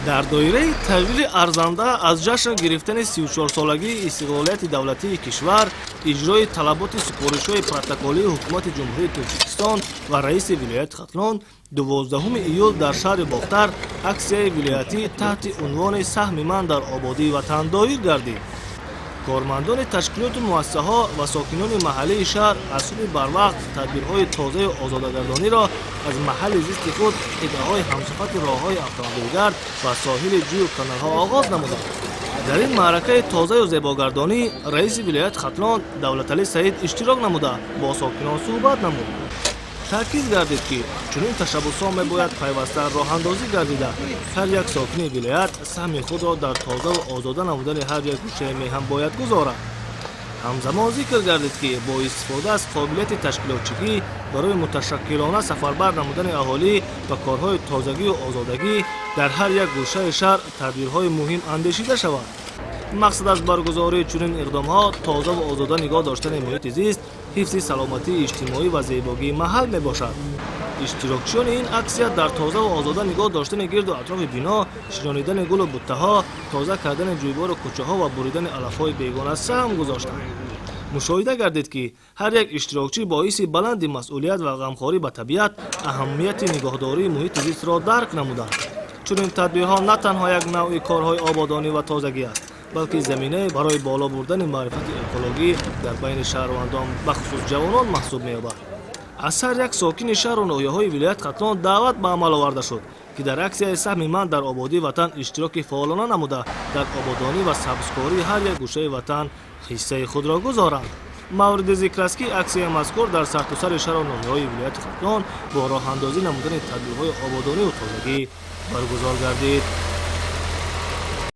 Дар доираи таҷлили арзанда аз ҷашн гирифтани 34-солагии истиқлолияти давлатии кишвар, иҷрои талаботи супоришҳои протоколии Ҳукумати Ҷумҳурии Тоҷикистон ва раиси вилояти Хатлон, 12 июл дар шаҳри Бохтар аксияи вилоятӣ таҳти унвони «Саҳми ман дар ободии ватан» доир гардид. Кормандони ташкилоту муассисаҳо ва сокинони маҳаллии шаҳр аз субҳи барвақт тадбирҳои тозаю озодагардониро аз маҳалли зисти худ, қитъаҳои ҳамсуфати роҳҳои автомобилгард ва соҳили ҷӯю каналҳо оғоз намуданд. Дар ин маъракаи тозаю зебогардонӣ раиси вилояти Хатлон Давлаталӣ Саид иштирок намуда, бо сокинон суҳбат намуд. Таъкид гардид, ки чунин ташаббусҳо мебояд пайваста роҳандозӣ гардида, ҳар як сокини вилоят саҳми худро дар тозаву озода намудани ҳар як гӯшаи меҳан бояд гузорад. Ҳамзамон зикр гардид, ки бо истифода аз қобилияти ташкилотчигӣ барои муташаккилона сафарбар намудани аҳолӣ ба корҳои тозагию озодагӣ дар ҳар як гӯшаи шаҳр тадбирҳои муҳим андешида шавад. Мақсад аз баргузории чунин иқдомҳо тозаву озода нигоҳ доштани муҳити зист, ҳифзи саломатии иҷтимоӣ ва зебогии маҳал мебошад. Иштирокчиёни ин аксия дар тозаву озода нигоҳ доштани гирду атрофи бино, шинонидани гулу буттаҳо, тоза кардани ҷӯйбору кӯчаҳо ва буридани алафҳои бегона саҳм гузоштанд. Мушоҳида гардид, ки ҳар як иштирокчӣ бо ҳисси баланди масъулият ва ғамхорӣ ба табиат аҳамияти нигоҳдории муҳити зистро дарк намуданд. Чунин тадбирҳо на танҳо як навъи корҳои ободонӣ ва тозагӣ аст, балки заминае барои боло бурдани маърифати экологӣ дар байни шаҳрвандон, бахусус ҷавонон, маҳсуб меёбад. Аз ҳар як сокини шаҳру ноҳияҳои вилоят Хатлон даъват ба амал оварда шуд, ки дар аксияи «Саҳми ман дар ободии ватан» иштироки фаъолона намуда, дар ободонӣ ва сабзкории ҳар як гӯшаи ватан ҳиссаи худро гузоранд. Мавриди зикр аст, ки аксияи мазкур дар сартосари шаҳру ноҳияҳои вилояти Хатлон бо роҳандозӣ намудани тадбирҳои ободониву тозагӣ баргузор гардид.